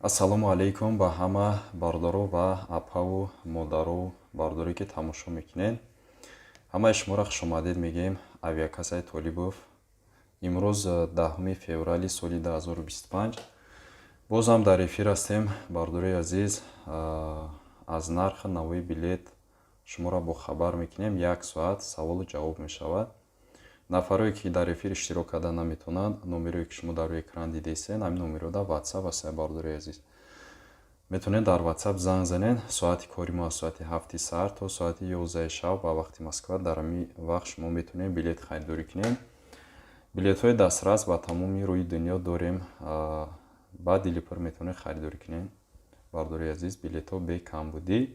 Ассалому алайкум ба ҳама бародаро ва апаву модару бародаре, ки тамошо мекунед. Ҳамаи шуморо хушомадед мегӯем авиакассаи Толибов. Имрӯз 10 феврали соли 2025 бозам дар эфир ҳастем, бародарои азиз. Аз нархи навои билет шуморо бохабар мекунем. Як соат саволу ҷавоб мешавад. Нафарое, ки дар эфир иштирок карда наметавонанд, номерое, ки шумо дар рӯи экран дидесен, ҳамин номеро дар WhatsApp аст, бародарои азиз. Метавонед дар WhatsApp занг занед. Соати кори мо аз соати 7 саҳар то соати 11 шаб ба вақти Москва. Дар ҳамин вақт шумо метавонед билет харидорӣ кунед. Билетҳои дастрас ба тамоми рӯи дунё дорем. Ба дили пур метавонед харидорӣ кунед. Бародарои азиз, билетҳо бе камбудӣ,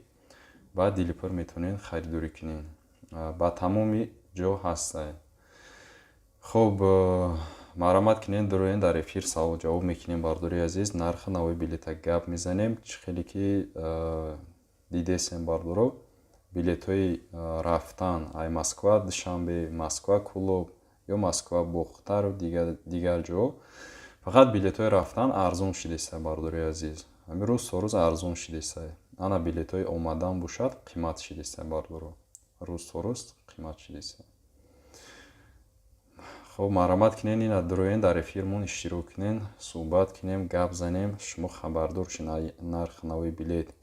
ба дили пур метавонед харидорӣ кунед. Ба тамоми ҷо ҳастанд. Хуб, марҳамат кунед, дуроен, дар эфир савол ҷавоб мекунем, бародари азиз. Нархи навои билета гап мезанем. Чӣ хеле ки дидесем, бародаро, билетҳои рафтан ай Москва Душанбе, Москва Кӯлоб ё Москва Бохтару дигар ҷо, фақат билетҳои рафтан арзон шидеста, бародари азиз. Ҳамин рӯз то рӯз арзон шидеста. Ана билетҳои омадан бошад, қимат шидеста, бародаро, рӯз то рӯз қимат шидеста. Хуб, марҳамат кунед, ина дуроен, дар эфирмон иштирок кунед, суҳбат кунем, гап занем, шумо хабардор шед нархи навои билет.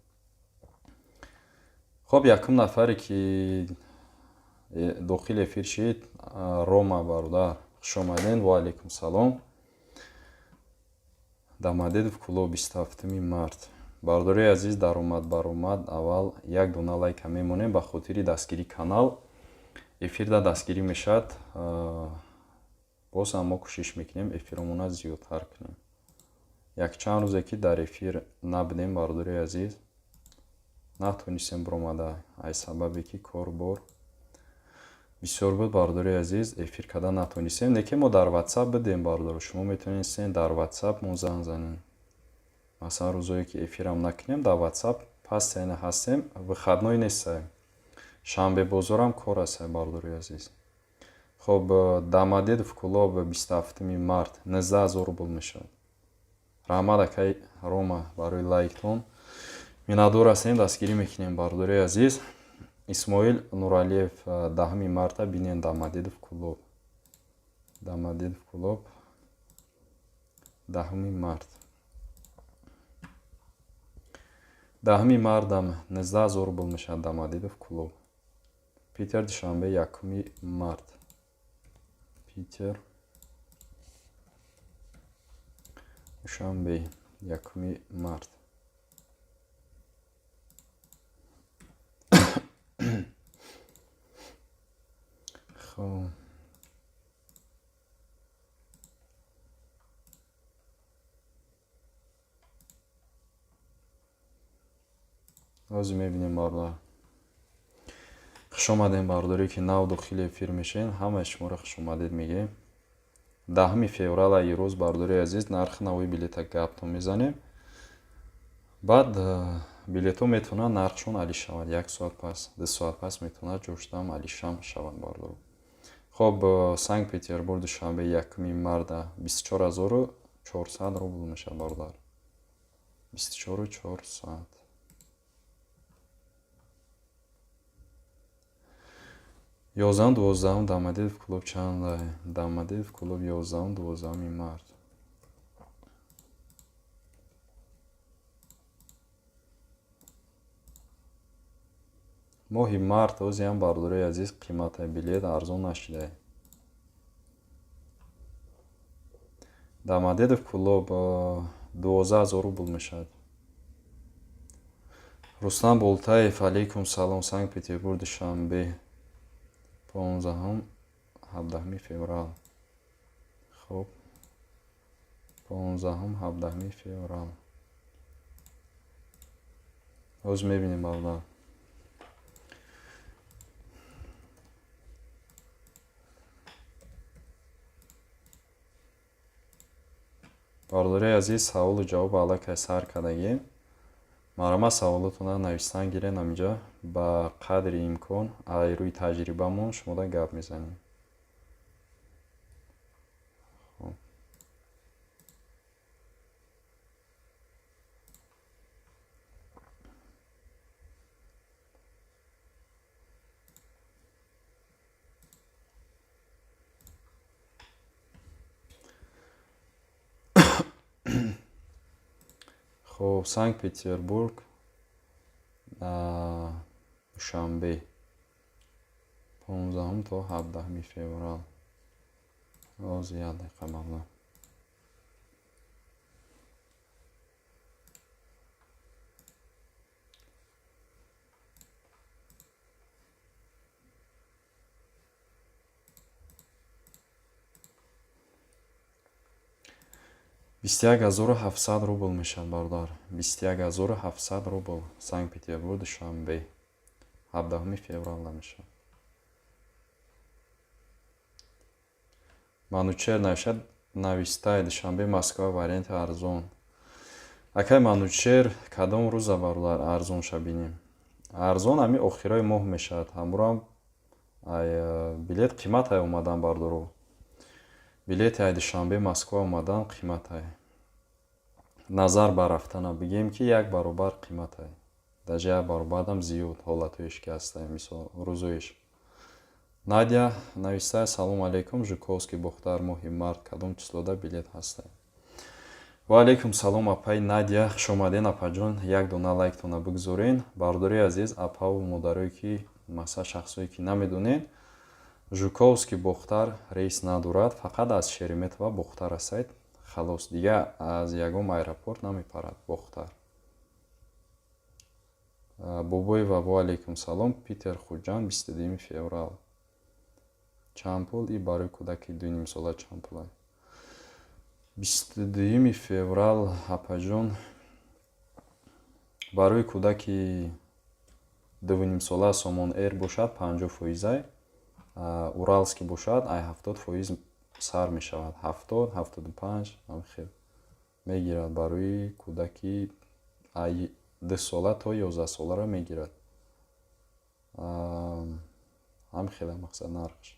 Хуб, якум нафаре, ки дохили эфир шид, Рома бародар, хуш омадед. Ва алайкум салом. Домодедово Кӯлоб, 27 март. Бародарои азиз, даромад баромад аввал як дона лайка мемонем ба хотири дастгирии канал. Эфирда дастгирӣ мешавад. Боз ҳам мо кӯшиш мекунем эфиромона зиёдтар кунем. Якчанд рӯзе, ки дар эфир набудем, бародарои азиз, натонистем биромада, аз сабабе ки корбор бисёр буд, бародарои азиз, эфир карда натонистем. Лекин мо дар WhatsApp будем, бародаро, шумо метавонистед дар WhatsApp мо занг занед. Масалан, рӯзое, ки эфирам накунем, дар WhatsApp постоянно ҳастем, выходной нестаем. Шанбе бозорам кор астем, бародарои азиз. Хуб, Домодедово Кӯлоб, 27 март, 19 000 рубл мешавад. Раҳмат, акай Рома, барои лайктон. Миннатдор ҳастем, дастгирӣ мекунем, бародарои азиз. Исмоил Нуралиев, 10 марта бинен Домодедово Кӯлоб. Домодедово Кӯлоб, 10 март. 10 мартам 19 000 рубл мешавад Домодедово Кӯлоб. Питер Душанбе, 1 март. Питер Душанбе, 1 март. Хуб. Ҳозир мебинем, бародар. Хуш омадем, бародаре, ки нав дохили эфир мешавед, ҳамаи шуморо хушомадед мегӯем. 10 феврал ирӯз, бародари азиз, нархи навои билета гаптон мезанем. Баъд билетҳо метавонанд нархшон али шавад. Як соат пас, 2 соат пас метавонад ҷоштам алишам шавад, бародаро. Хуб, Санкт Петербург Душанбе, 1 марта, 24 400 рубл мешавад, бародар. 24 400. 11-ум, 12-ум Домодедово Кӯлоб чанд? Домодедово Кӯлоб, 11-ум, 12 март. Моҳи март ҳозиам, бародарои азиз, қимати билет арзон нашидае. Домодедово Кӯлоб 12 000 рубл мешавад. Рустам Болтаев, алайкум салом. Санкт Петербург Душанбе, 15-ум, 17 феврал. Хуб, 15-ум, 17 феврал. Ҳозир мебинем, бародар. Бародарои азиз, саволу ҷавоб аллакай сар кардагем. Марҳамат, саволотонро навистан гирен ҳаминҷа, ба қадри имкон ай рӯи таҷрибамон шумода гап мезанем. Хуб. Хоб, Санкт Петербург Душанбе, 15 то 17 феврал. Ҳозир, як дақиқа, бародар. 21 700 рубл мешавад, бародар, 21 700 рубл. Санкт Петербург Душанбе, 17 февралда мешавад. Манучер навишад, навистай: Душанбе Москва варианти арзон. Акай Манучер, кадом рӯза, бародар, арзонша бинем? Арзон ҳами охирои моҳ мешавад. Ҳамурам билет қиматай омадан, бардоро. Билети ай Душанбе Москва омадан қиматай, назар ба рафтана бигем, ки як баробар қиматай, даже як баробарам зиёд ҳолатҳоеш ки ҳастай, мисол, рӯзоеш. Надя навистай: «Салому алейкум, Жуковский Бохтар моҳи март кадом числода билет ҳастай?» Ва алейкум салом, апаи Надя, хушомаден, апаҷон. Як дона лайктона бигзорен, бародари азиз, апаву модарое ки, масалан, шахсое ки намедонед, Жуковский Бохтар рейс надорад, фақат аз Шереметьево Бохтар астайд, халос, дигар аз ягон аэропорт намепарад Бохтар. Бобоева, ва алейкум салом. Питер Хуҷанд, 22 феврал чанд пул? И барои кӯдаки 2,5 сола чанд пул? 22 феврал, апаҷон, барои кӯдаки 2,5 сола Сомон Эйр бошад, 50 фоизай, Уралский бошад, ай 70% сар мешавад, 70, 75 хел мегирад. Барои кӯдаки ай 2 сола то 11 соларо мегирад, ҳам хела мақсад нархш.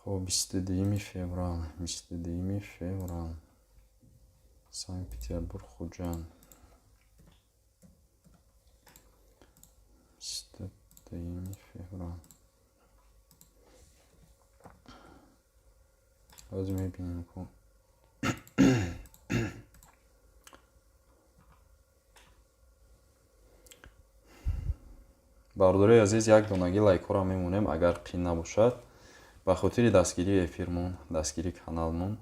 Хоб, 22 феврал, 22 феврал, Санкт Петербург Хуҷанд, 22 феврал. Ҳозир мебинем ку. Бародарои азиз, як донагӣ лайкҳоро мемонем, агар қин набошад, ба хотири дастгирии эфирмон, дастгирии каналмон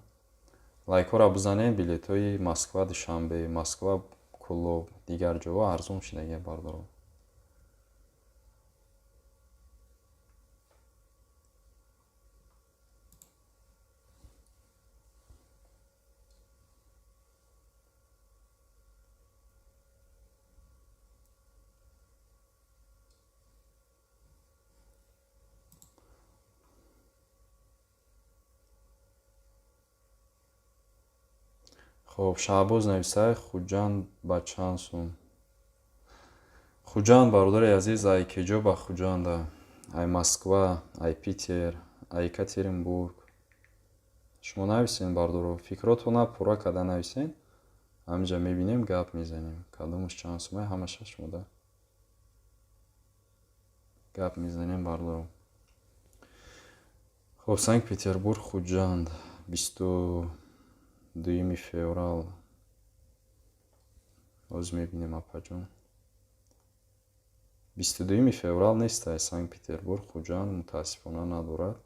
лайкҳоро бизанем. Билетҳои Москва Душанбе, Москва Кӯлоб, дигар ҷоҳо арзон шудагия, бародарон. Хоб, Шаҳбоз нависай: «Хуҷанд ба чанд сум?» Хуҷанд, бародари азиз, ай кеҷо ба Хуҷанда? Ай Москва, ай Питер, ай Екатеринбург? Шумо нависен, бародаро, фикротона пурра карда нависен, ҳаминҷа мебинем, гап мезанем, кадомаш чанд сумай, ҳамаша шумода гап мезанем, бародаро. Хоб, Санкт Петербург Хуҷанд, 22 феврал. Ҳозир мебинем, апаҷон. 22 феврал нестай Санкт Петербург Хуҷанд, мутаассифона, надорад.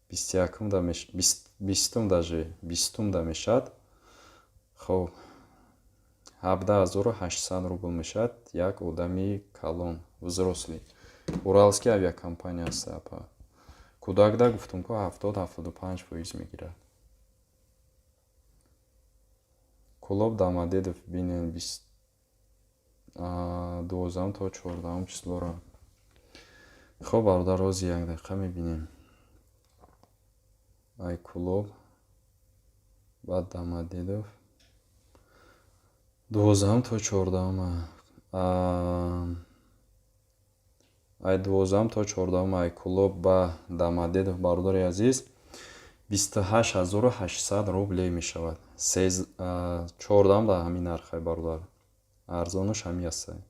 21-да, 20-ум, даже 20-умда мешавад. Хоб, 17 800 рубл мешавад як одами калон, взрослый. Уралский авиакомпания аст, апа. Кӯдакда гуфтум ку, 70-75% мегирад. Кӯлоб Домодедово бинен, 12-ум то 14-ум числоро. Хоб, бародар, ҳозир як дақиқа мебинем. Ай Кӯлоб баъд Домодедово, 12-ум то 14-ум, ай 12-ум то 14-ум, ай Кӯлоб ба Домодедово, бародари азиз, 28 800 рубле мешавад. 14-ум да ҳамин нархай, бародар, арзонаш ҳамин астай.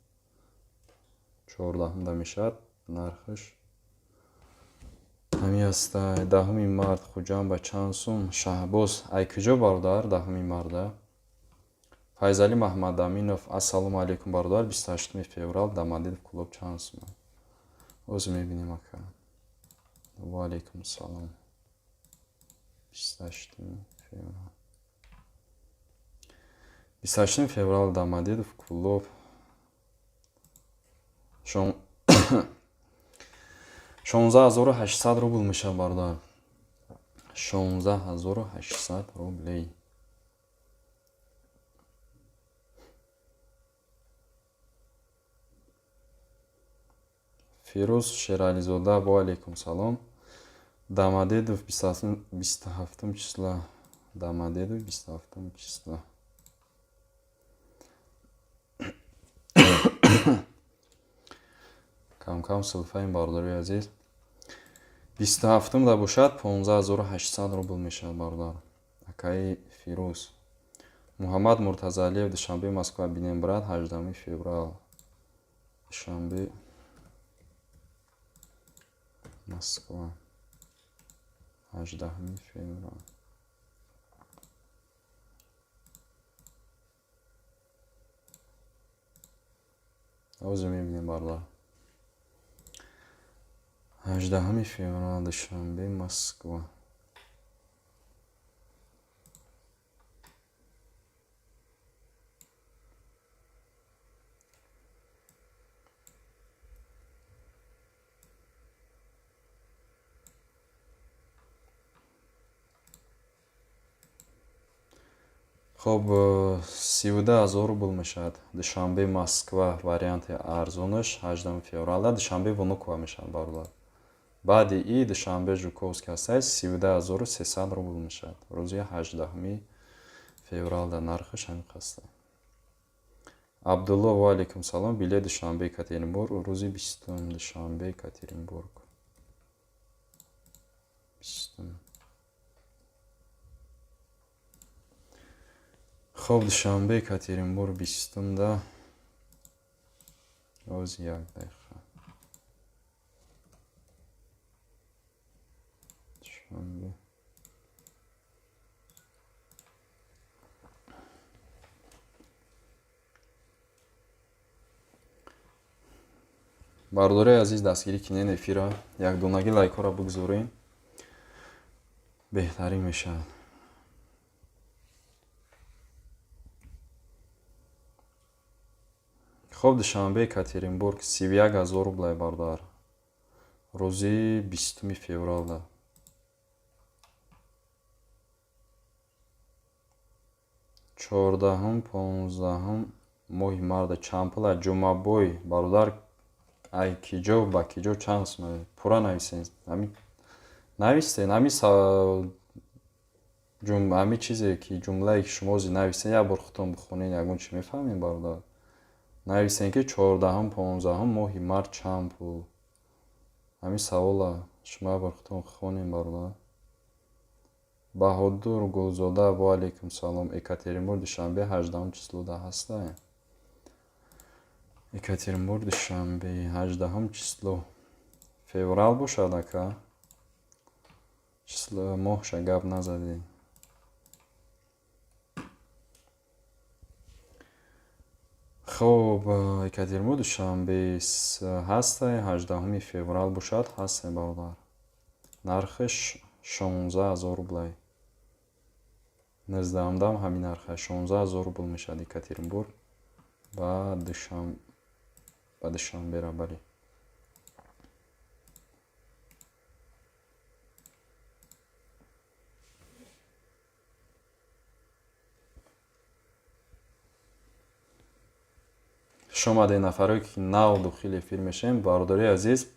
14-умда мешавад нархаш. Ҳамин аста. 10 март Хуҷанд ба чанд сум? Шаҳбоз, ай куҷо, бародар, 10 марта? Файзалӣ Маҳмадаминов: ассалому алайкум, бародар, 28 феврал Домодедово, Кӯлоб чанд сум? Ҳозир мебинем, ака. Ва алайкум салом. 28 феврал, 28 феврал Домодедово, Кӯлоб 16 800 рубл мешавад, бародар, 16 800 рублей. Фирӯз Шерализода: ва алайкум салом. Домодедово 27-ум числа, Домодедово 27-ум числа. Камкам сулфаем, бародари азиз. 27-ум да бошад, 15 800 рубл мешавад, бародар, акаи Фирӯз. Муҳаммад Муртазалиев: Душанбе, Москва бинем, брат, 18 феврал. Душанбе, Москва, 18 феврал. Ҳозир мебинем, бародар. 18 феврал Душанбе, Москва. Хоб, 32 000 рубл мешавад Душанбе, Москва. Варианти арзонаш 18 феврала Душанбе, Внуково мешавад, бародар. Баъди и Душанбе, Жуковский ҳастад, 32 300 рубл мешавад рӯзи 18 февралда, нархаш ҳамин қаста. Абдулло: ва алайкум салом. Билет Душанбе, Екатеринбург, рӯзи 20-ум. Душанбе, Екатеринбург, 20-ум. Хоб, Душанбе, Екатеринбург, 20-умда. Ози, як дақиқа. Душанбе. Бародарои азиз, дастгирӣ кинен эфира, якдонагӣ лайкҳоро бигзорем, беҳтарин мешавад. Хоб, Душанбе, Екатеринбург, 31 000 рублай, бародар, рӯзи 20 февралда. 14-ум, 15-ум моҳи марда чанд пула? Ҷумъабой, бародар, ай киҷо ба киҷо чанд сум? Пурра нависен. Навистен ҳами чизе ки, ҷумлае ки шумо ҳозир нависен, як бор худтон бихонед, ягон чӣ мефаҳмед, бародар. Нависен ки 14-ум, 15-ум моҳи март чанд пул. Ҳамин савола шумо як бор худтон хонед, бародар. Баҳодур Гулзода: ва алайкум салом. Екатеринбург, Душанбе, 18-ум числода ҳастай? Екатеринбург, Душанбе, 18-ум число феврал бошад, ака. Число моҳша гап назадӣ. Хоб, Екатеринбург, Душанбе ҳастай, 18 феврал бошад, ҳастай, бародар. Нархаш 16 000 рублай. 19-умдам ҳамин нарха, 16 000 рубл мешавад Екатеринбург ба Душанбера, бале. Хуш омадед, нафарое ки нав дохили эфир мешавем. Бародари азиз,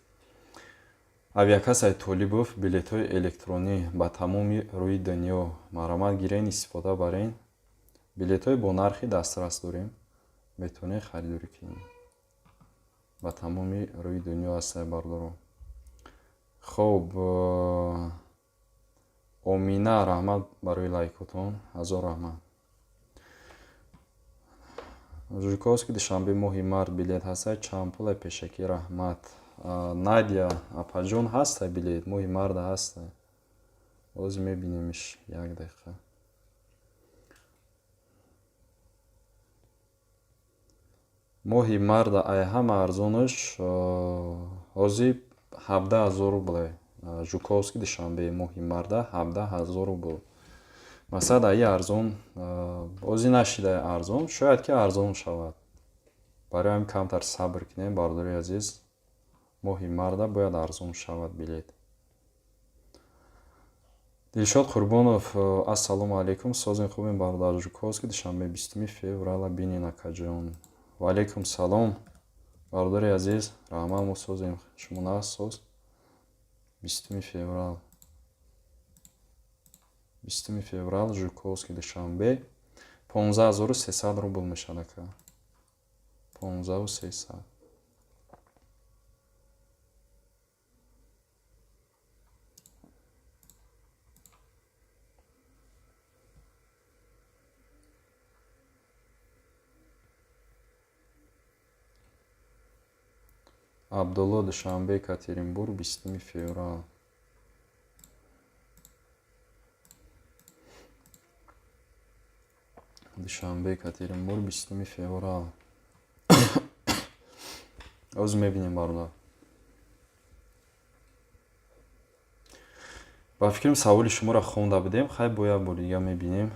авиакассаи Толибов билетҳои электронӣ ба тамоми рӯи дунё, марҳамат, гирен, истифода барен. Билетҳои бо нархи дастрас дорем, метавонед харидорӣ кунед. Ба тамоми рӯи дунё ҳастед, бародарон. Хоб, Омина, раҳмат барои лайкотон, ҳазор раҳмат. Жуковский, Душанбе, моҳи март билет ҳастад, чанд пулай пешакӣ, раҳмат. Надя апаҷон, ҳаста билет моҳи марта, ҳаста. Ҳозир мебинемиш, як дақиқа. Моҳи марта ай ҳама арзонаш ҳозир 17 000 рубле. Жуковский Душанбе моҳи марта 17 000 рубл. Масалан, аи арзон ҳозир нашида, арзон шояд ки арзон шавад. Барои ҳамин камтар сабр кунем, бародари азиз. Моҳи марта бояд арзон шавад билет. Дилшод Қурбонов: ассалому алайкум, созем, хубем, бародар. Жуковский Душанбе 20-уми феврала бинен, акаҷон. Ваалайкум салом, бародари азиз, раҳмат, мо созем, шумо нағз, соз. 20-уми феврал, 20-уми феврал Жуковский Душанбе 15 300 рубл мешавад, ака, 15 300. Абдулло: Душанбе Екатеринбург 20-уми феврал. Душанбе Екатеринбург 20-уми феврал ҳозир мебинем, бародар. Ба фикрам, саволи шуморо хонда будем. Хай, бо як бори дига мебинем,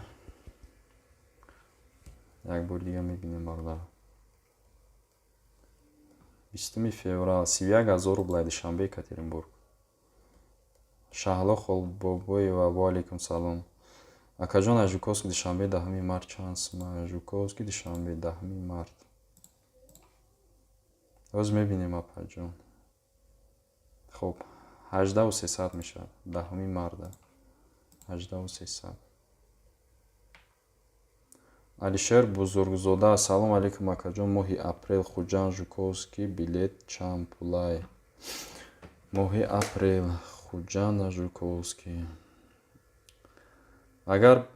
як бори дига мебинем, бародар. 20-уми феврал 31 000 рубл, Душанбе Екатеринбург. Шаҳло Холбобоева: ваалайкум салом, акаҷон. Аз Жуковский Душанбе 10-уми март чанд сума? Жуковский Душанбе 10-уми март ҳозир мебинем, апаҷон. Хуб, 18 300 мешавад 10-уми марта, 18 300. Алишер Бузургзода: ассалому алайкум, акаҷон. Моҳи апрел Хуҷанд Жуковский билет чанд пулай? Моҳи апрел Хуҷанд Жуковский, агар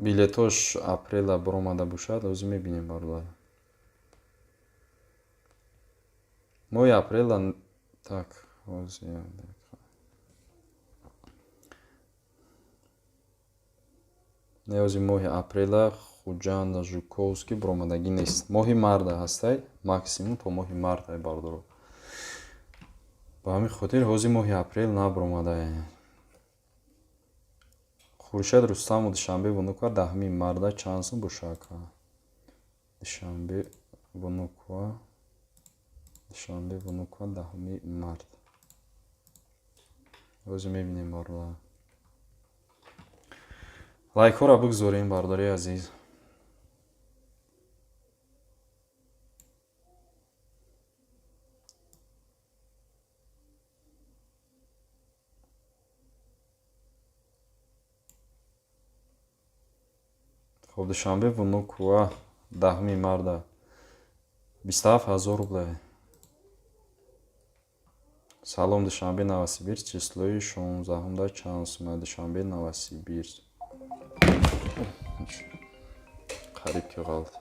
билетош апрела баромада бошад, ҳозир мебинем, бародар. Моҳи апрела, так, ҳозир. Не, ҳозир моҳи апрела Хуҷанд Жуковский баромадагӣ нест. Моҳи марта ҳастай, максимум то моҳи марта, бародаро. Ба ҳамин хотир ҳозир моҳи апрел набаромадае. Хуршед Рустамов: Душанбе Внуково 10-уми марта чанд сум боша, ака? Душанбе Внуково, Душанбе Внуково 10-уми март ҳозир мебинем, бародар. Лайкҳоро бигзорем, бародари азиз. Хуб, Душанбе Внуково 10-уми марта 27 000 рубле. Салом, Душанбе Новосибирск числои 16-умда чанд сума? Душанбе Новосибирск қариб ки ғалт.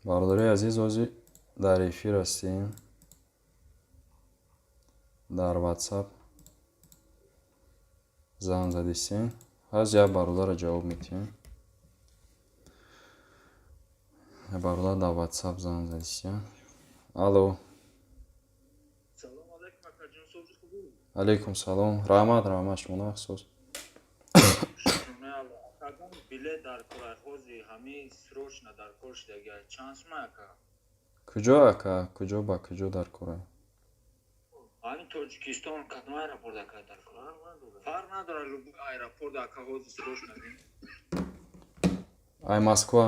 Бародари азиз, ҳозир дар эфир ҳастем, дар Ватсап занг задистем. Ҳаз як бародарро ҷавоб медиҳем. Як бародар дар Ватсап занг задистем. Алло. Алейкум салом, раҳмат, раҳмат, шумо нағз, соз? Билет дар кор, ҳози ҳами срочно дар кор шудага, чанд сума, ака? Куҷо, ака, куҷо, ба куҷо дар кора? Ҳамин Тоҷикистон, кадом аэропорт, ака, дар кор? Фарқ надорад, любой аэропорт, ака, ҳози срочно. Ай Москва?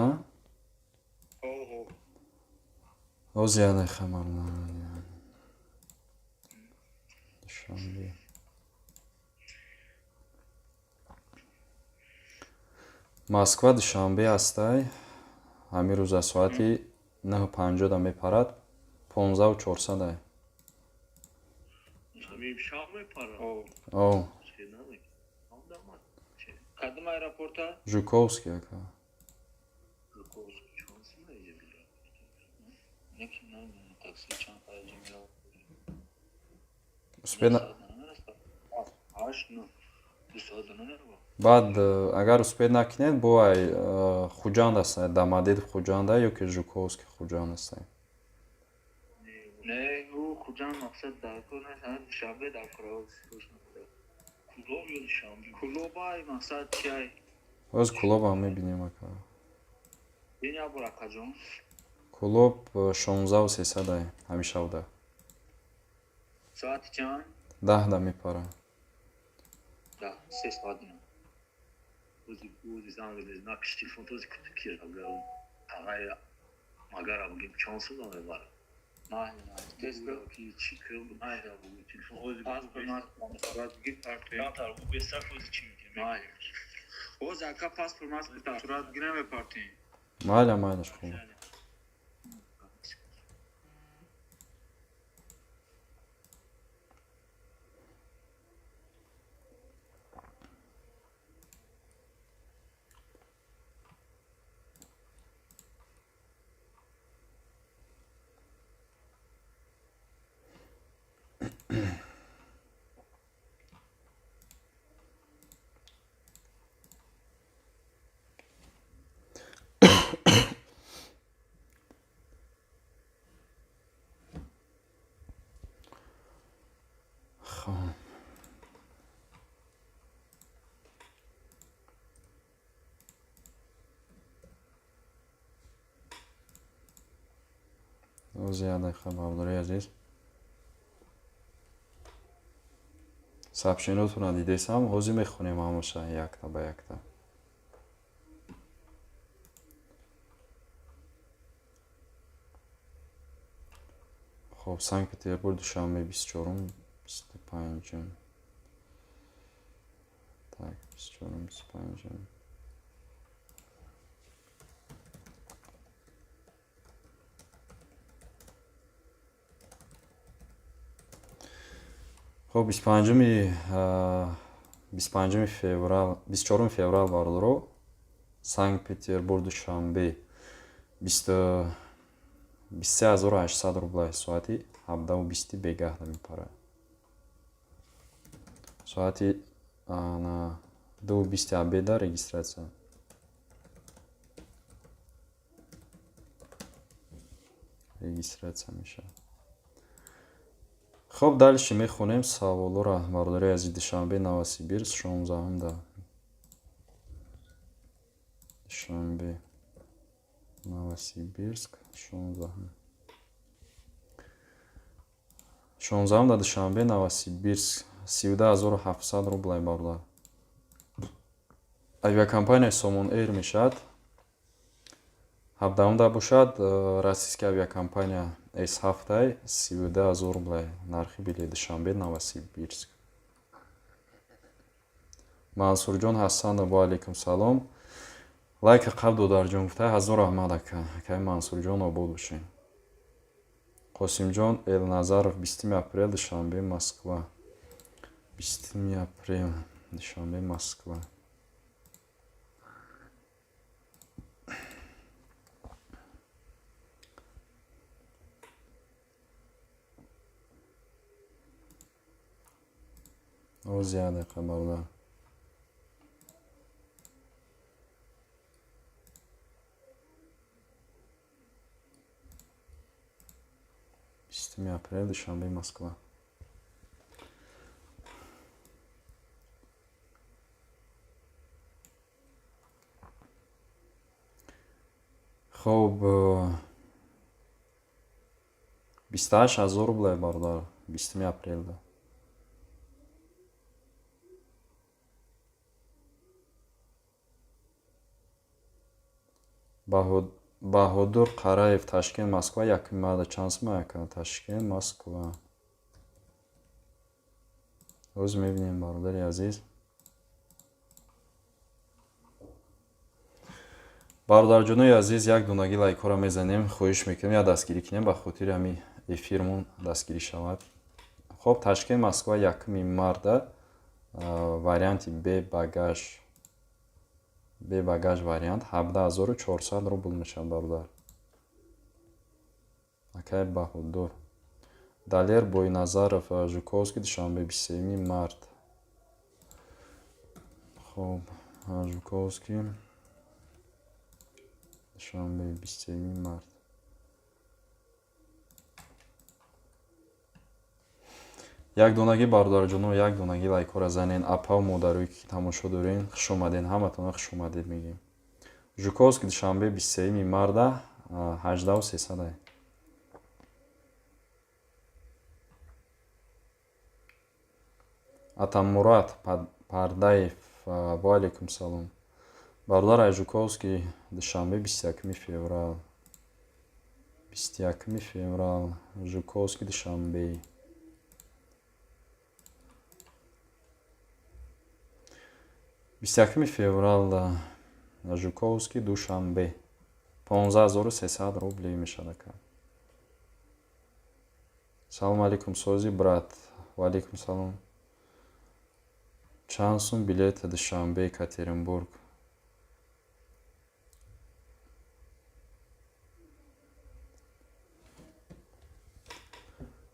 Ҳози як дақиқа, мармар. Душанбе, Москва Душанбе ҳастай, ҳамин рӯз аз соати 9:50 мепарад, 15 400-ай. О. Кадом аэропорта? Жуковский, ака. Успеть баъд, агар успеть накунед, бо ай Хуҷанд аст, Домодедово Хуҷанда ё ки Жуковский Хуҷанд аст. Не, ӯ Хуҷанд мақсад дар кор нест, Душанбе дар кор. Кулоб ё Душанбе? Кулобай мақсад чиай? Ҳоз Кулобам мебинем, ака. Бин як бор, акаҷон. Кулоб 16 300-ай ҳамишавда. Соати чанд? 10-да мепара. Да, 3 соат дина. Ози занг напиш телефон този кутукир ағай магара бигем чанд сум мебара. Майли, тез ки чӣ майли. Телефон ози паспорт сурат бигир, партоем. Камтар бесак ози чӣ мекунем? Майли. Оз ака, паспорт маспорт сурат бигирам, мепартоем. Майля, майлаш, хуб. Хоб. Оз як дақиқа, бародарои азиз. Сообщениотонро дидесам, ҳозир мехонем ҳамаша якта ба якта. Хоб, Санкт Петербург Душанбе 24-ум, 25-ум. Так, 24-ум, 25-ум. Хоб, 25-уми феврал, 24-уми феврал, бародаро, Санкт Петербург Душанбе 23 800 рубла, соати 17:20 бегаҳда мепарад. Соати 2:20 обеда регистрация мешавад. Хоб, дальше мехонем саволҳоро, бародарои азиз. Душанбе Новосибирск 16-умда. Душанбе Новосибирск 16-ум. 16-умда Душанбе Новосибирск 32 700 рублай, бародар. Авиакомпанияи Сомон Эйр мешавад. 17-умда бошад, российская авиакомпания С7-ай, 32 000 рублай нархи билет Душанбе Новосибирск. Мансурҷон Ҳасанов, ва алайкум салом. Лайка қабл додарҷон гуфта, ҳазор раҳмат, ака. Акаи Мансурҷон, обод бошед. Қосимҷон Элназаров, 20 апрел Душанбе Москва. 20 апрел Душанбе Москва. Оз як дақиқа, бародар. 20 апрел Душанбе Москва. Хоб, 28 000 рублай, бародар, 20 апрелда. Баҳодур Қараев, Ташкент Москва 1 марта чанд сум, ака? Ташкент Москва. Ҳозир мебинем, бародари азиз. Бародарҷонои азиз, як дунагӣ лайкҳоро мезанем, хоҳиш мекунем, як дастгирӣ кунем, ба хотири ҳамин эфирмон дастгирӣ шавад. Хоб, Ташкент Москва 1 марта варианти бе багаж, бе багаж вариант 17 400 рубл мешавад, бародар. Акай Баҳодур. Далер Бойназаров, Жуковский, Душанбе, 23 март. Хоб, Жуковский, Душанбе, 23 март. Як донагӣ, бародарҷоно, як донагӣ лайкҳоро занен. Апаву модарое ки тамошо дорен, хуш омаден, ҳаматона хуш омадед мегӯем. Жуковский, Душанбе, 23 марта, 18 300. Атаммурат Пардаев, ва алейкум салом, бародар. Ай Жуковский, Душанбе, 21 феврал, 21 феврал, Жуковский, Душанбе, 21 феврал, Жуковский, Душанбе, 15 300 рублей мешавад, ака. Салому алейкум, сози, брат. Ва алейкум салом. Чанд сум билет Душанбе Екатеринбург?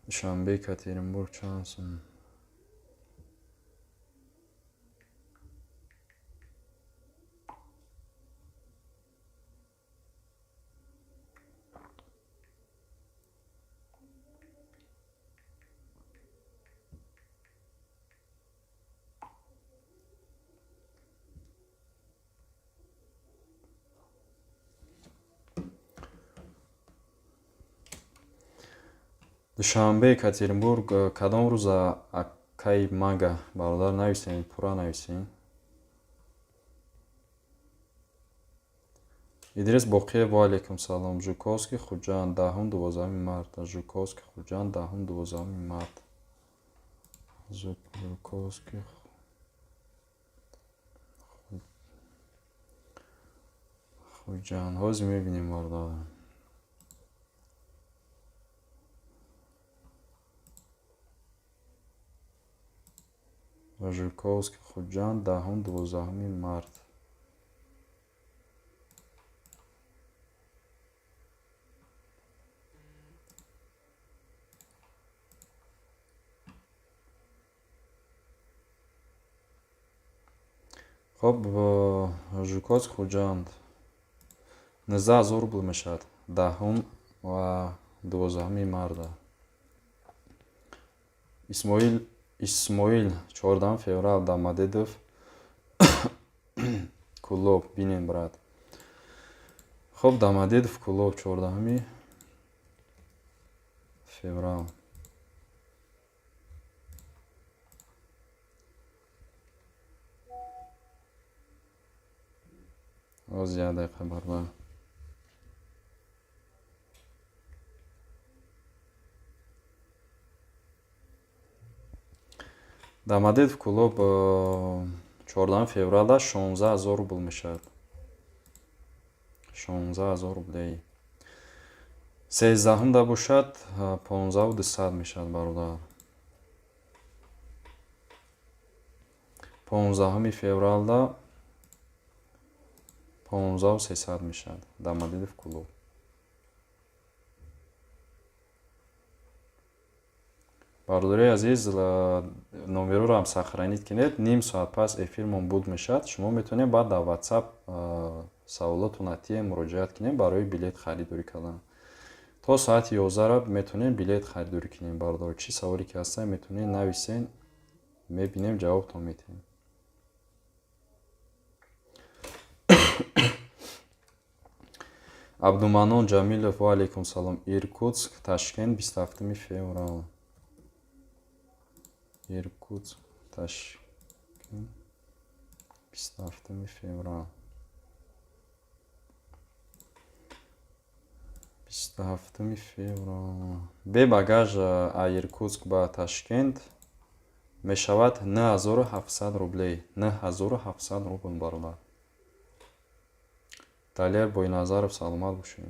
Душанбе Екатеринбург чанд сум? Душанбе Екатеринбург кадом рӯза, акаи мага? Бародар, нависен, пурра нависен. Идрис Боқиев, ва алейкум салом. Жуковский, Хуҷанд, 10, 12 марта. Жуковский, Хуҷанд, 10, 12 март. Жуковский, Хуҷанд, ҳозир мебинем, бародар. Жуковский, Хуҷанд, 10, 12 март. Хоб, Жуковский, Хуҷанд, 19 000 рубл мешавад, 10 ва 12 марта. Исмоил, Исмоил, 14 феврал, Домодедово, Кӯлоб. Бинен, брат. Хоб, Домодедово, Кӯлоб, 14 феврал. Ҳозир, як дақиқа, бародар. Домодедово, Кӯлоб, 14 февралда 16 000 рубл мешавад, 16 000 рублей. 13-ҳумда бошад, 15 200 мешавад, бародар. 15 февралда 15 300 мешавад, Домодедово, Кӯлоб. Бародарои азиз, номерҳоро ҳам сохранить кунед. Ним соат пас эфирмон буд мешавад. Шумо метавонед баъд дар Ватсап саволотон атием, муроҷиат кунем барои билет харидорӣ кардан. То соати 11-ра метавонем билет харидорӣ кунем, бародар. Чӣ саволе ки ҳастанд, метавонед нависен, мебинем, ҷавобтон медиҳем. Абдуманон Ҷамилов, ва алейкум салом. Иркутск, Ташкент, 27 феврал. Иркутск, Ташкент, 27 феврал, 27 феврал. Бе багаж Иркутск ба Ташкент мешавад 9700 рублей, 9700 рубл, бародар. Далер Бойназаров, саломат бошед.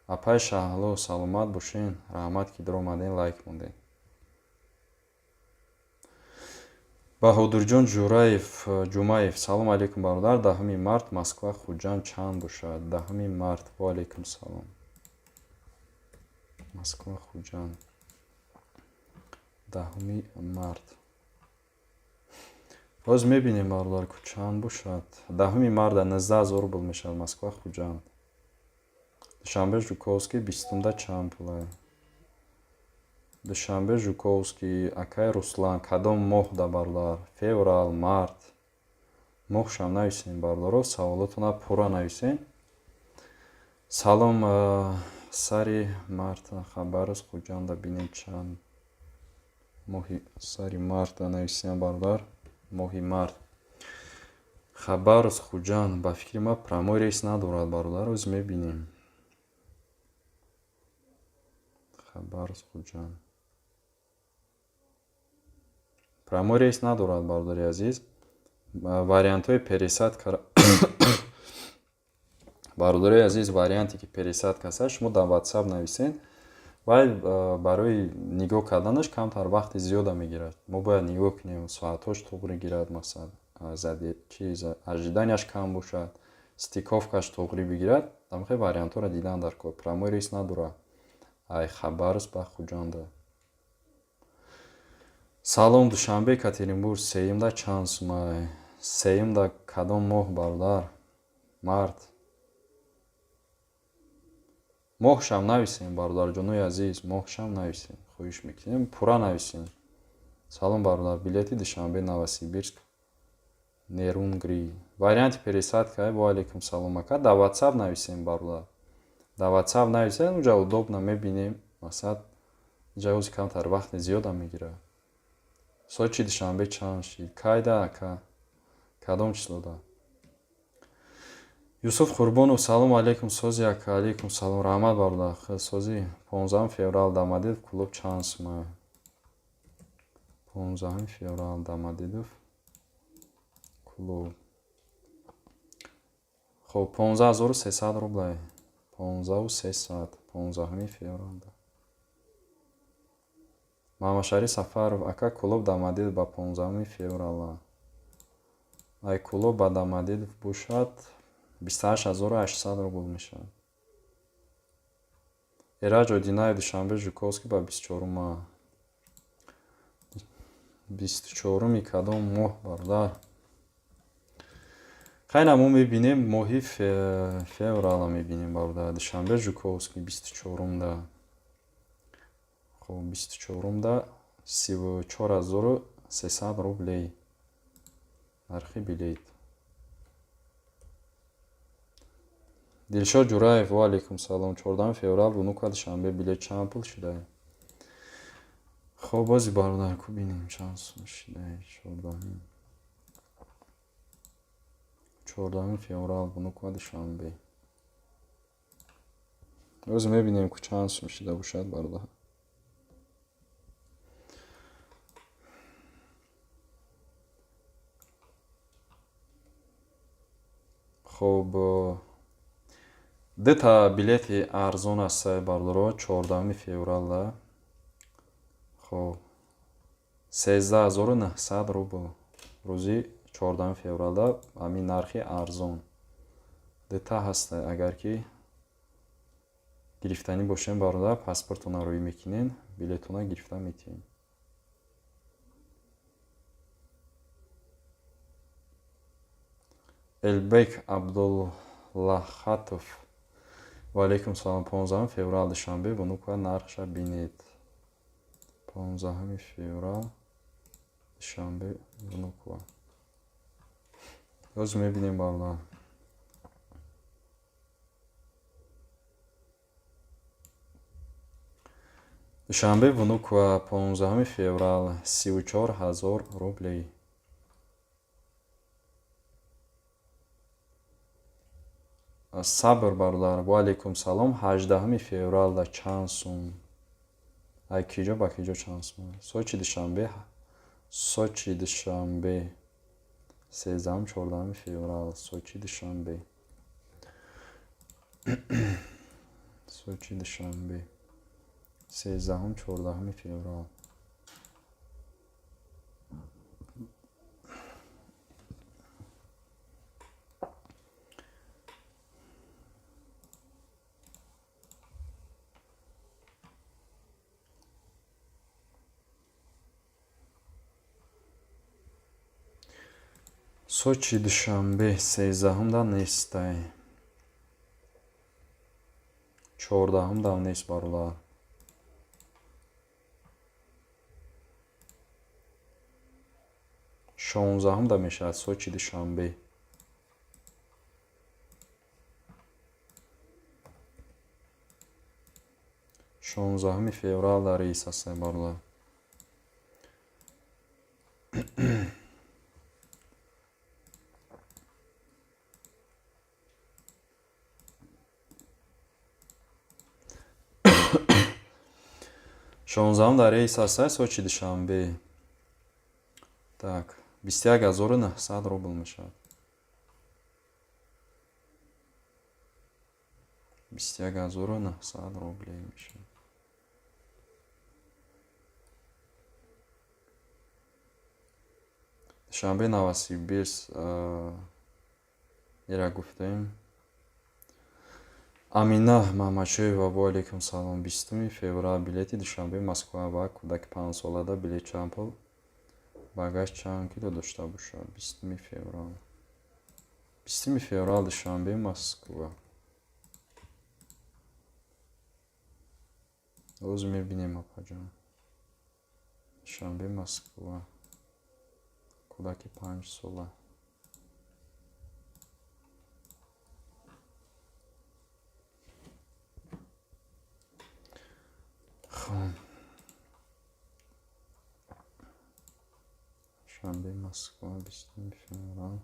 Апай Шаҳло, саломат бошед, раҳмат, ки даромадем, лайк мондед. Баҳодурҷон Ҷураев Ҷумаев, салом алейкум, бародар. 10 март Москва, Хуҷанд чанд бошад? 10 март. Ва алейкум салом. Москва, Хуҷанд. 10 март. Боз мебинем бародар ку чанд бошад. 10 марта 19 000 рубл мешавад Москва Хуҷанд. Душанбе Жуковский 20-да чанд пулай? Душанбе Жуковский акай Руслан кадом моҳда бародар? Феврал, март. Моҳшам нависем бародаро, саволотона пурра нависем. Салом, сари марта Хабаровск Хуҷанда бинем чанд моҳи сари марта нависем бародар. Моҳи март. Хабаровск Хуҷанд ба фикри ман прямой рейс надорад бародар, оз мебинем. Хабаровск Хуҷанд. Прямой рейс надорад бародари азиз. Вариантҳои пересадка бародари азиз, варианте ки пересадка аст, шумо дар WhatsApp нависед. Вай барои нигоҳ карданаш камтар вақти зиёда мегирад. Мо бояд нигоҳ кунем, соатҳош туғри гирад, масалан, чиз ожиданияш кам бошад, стыковкаш туғри бигирад. Дамхе вариантҳоро дидан дар кор. Прямой рейс надорад. Ай Хабаровск ба Хуҷанда. Салом, Душанбе Екатеринбург сеюмда чанд сумай? Сеюмда кадом моҳ бародар? Март. Моҳшам нависем бародарҷонои азиз, моҳшам нависем. Хоҳиш мекунем, пурра нависем. Салом бародар, билети Душанбе Новосибирск Нерунгри. Варианти пересадка, ва алейкум салом ака. Дар WhatsApp нависем бародар. Дар WhatsApp нависем, уҷа удобно мебинем. Масалан, инҷа ози камтар вақти зиёда мегирад. Сочи Душанбе чанд шид? Кайда ака? Кадом числода? Юсуф Қурбонов, салом алейкум, сози ака, алейкум салом, раҳмат бародар. Сози 15 феврал Домодедов клуб чанд сумай? 15 феврал Домодедов клуб. Хоб, 15 300 рублай. 15 300, 15 феврал. Маҳмадшариф Сафаров, ака клуб Домодедов ба 15 феврала. Ай клуб ба Домодедов бошад 28 800 рубл мешавад. Эраҷ Одинаев Душанбе Жуковский ба 24-ма. 24-уми кадом моҳ бародар? Хайна мо мебинем моҳи феврала мебинем бародар. Душанбе Жуковский 24-умда. Хоб, 24-умда 34 300 рублей нархи билет. Дилшод Ҷураев, ва алейкум салом. 14 феврал Внуково Душанбе билет чанд пул шудае? Хоб, бози бародар ку бинем чанд сум шудае. 14 феврал Внуково Душанбе. Боз мебинем ку чанд сум шуда бошад бародар. Хоб, дута билети арзон аст бародаро 14 февралда. Хоб, 13 900 рубл рӯзи 14 февралда ҳамин нархи арзон. Дута ҳаст, агар ки гирифтанӣ бошем бародар, паспортона рӯй мекунен, билетона гирифта метиҳем. Элбек Абдуллахатов, ва алейкум салом. 15 феврал Душанбе Внуково нархша бинед. 15 феврал Душанбе Внуково. Боз мебинем бародар. Душанбе Внуково 15 феврал 34 000 рублей. Сабр бародар, ва алейкум салом. 18 февралда чанд сум? Ай киҷо ба киҷо чанд сум? Сочи Душанбе, Сочи Душанбе 13 14 феврал Сочи Душанбе. Сочи Душанбе 13 14 феврал. Сочи Душанбе 13-да нестай. 14-да нест, бародар. 16-да мешавад Сочи Душанбе. 16 феврал дар рейс ҳастем, бародар. 16 дар рейс ҳастай Сочи Душанбе. Так, 21 900 рубл мешавад. 21 900 рублей мешавад. Душанбе Новосибирск ира гуфтем. Амина Маҳмадшоева, ва алейкум салом. 20 феврал билети Душанбе Москва ва кӯдаки 5-солада билет чанд пул? Багаж чанд кило дошта бошад? 20 феврал. 20 феврал Душанбе Москва. Ҳозир мебинем, апаҷон. Душанбе Москва. Кӯдаки 5-сола. Хоб. Душанбе Москва 20 феврал.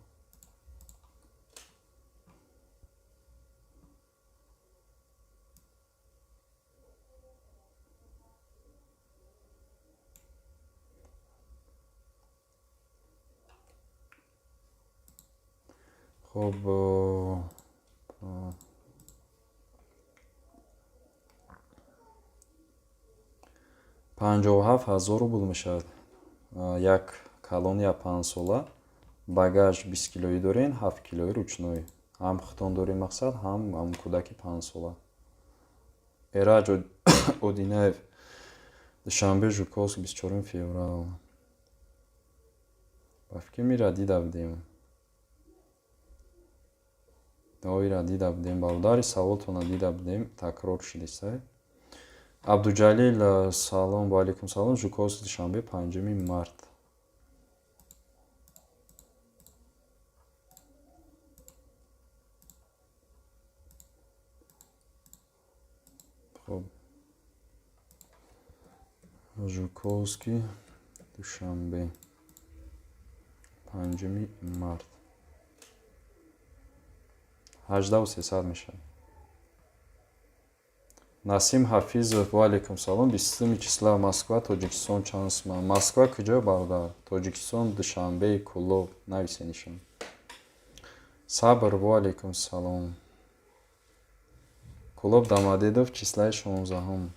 Хоб, 57 000 рубл мешавад. Як калония 5-сола. Багаж 20 килоӣ дорен, 7 килои ручной. Ҳам худтон дорем мақсад, ҳам кӯдаки 5-сола. Эраҷ Одинаев, Душанбе Жуковск 24 феврал. Ба фикр ира дида будем. Ира дида будем, бародари, саволтонро дида будем, такрор шудисай. Абдуҷалил, салом, ва алейкум салом. Жуковск Душанбе 5 март. Хоб. Жуковский Душанбе 5 март. 18 300 мешавад. Насим Ҳафизов, ва алейкум салом. 20 числа Москва, Тоҷикистон чанд сумма? Москва куҷо, бародар? Тоҷикистон, Душанбе, Кӯлоб нависе нишон. Сабр, ва алейкум салом. Кӯлоб Домодедово числаи 16.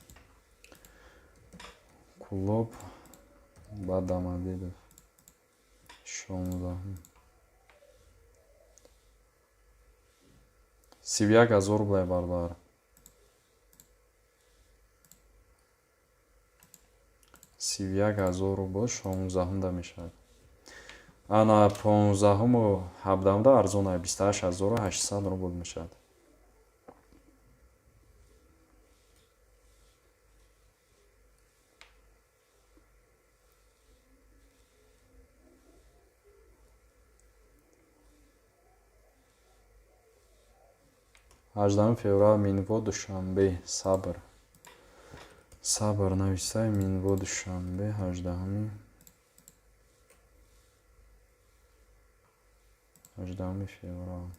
Кӯлоб ба Домодедово 16. 31 000 рублей, бародар. 31 000 рубл 16-да мешавад. Ана 15-уму 17-да арзон, 28 800 рубл мешавад. 18 феврал Минво Душанбе. Сабр. Сабр нависай, Минво Душанбе 18 феврал.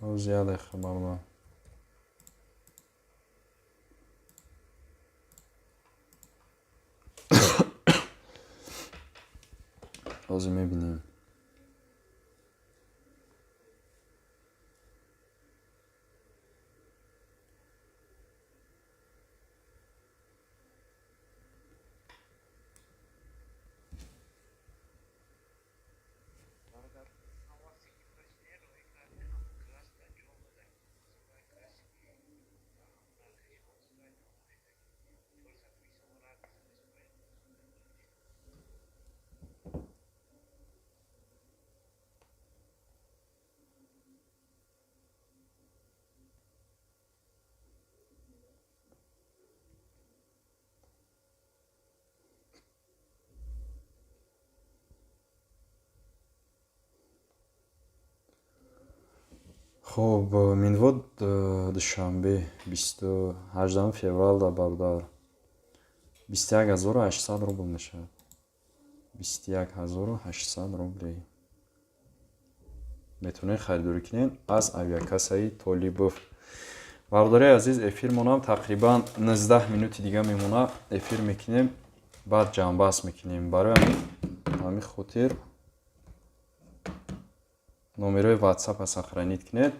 Зиёде хабар. Ҳозир мебинем. Хуб, Минвод, Душанбе, 28 феврал да, бародар, 21 800 рубл мешавад, 21 800 рублей. Метавонед харидорӣ кунед аз авиакассаи Толибов. Бародари азиз, эфирмонам тақрибан 19 минути дига мемонад. Эфир мекунем, баъд ҷамъбаст мекунем. Барои ҳамин хотир номерои ватсапа сохранить кунед.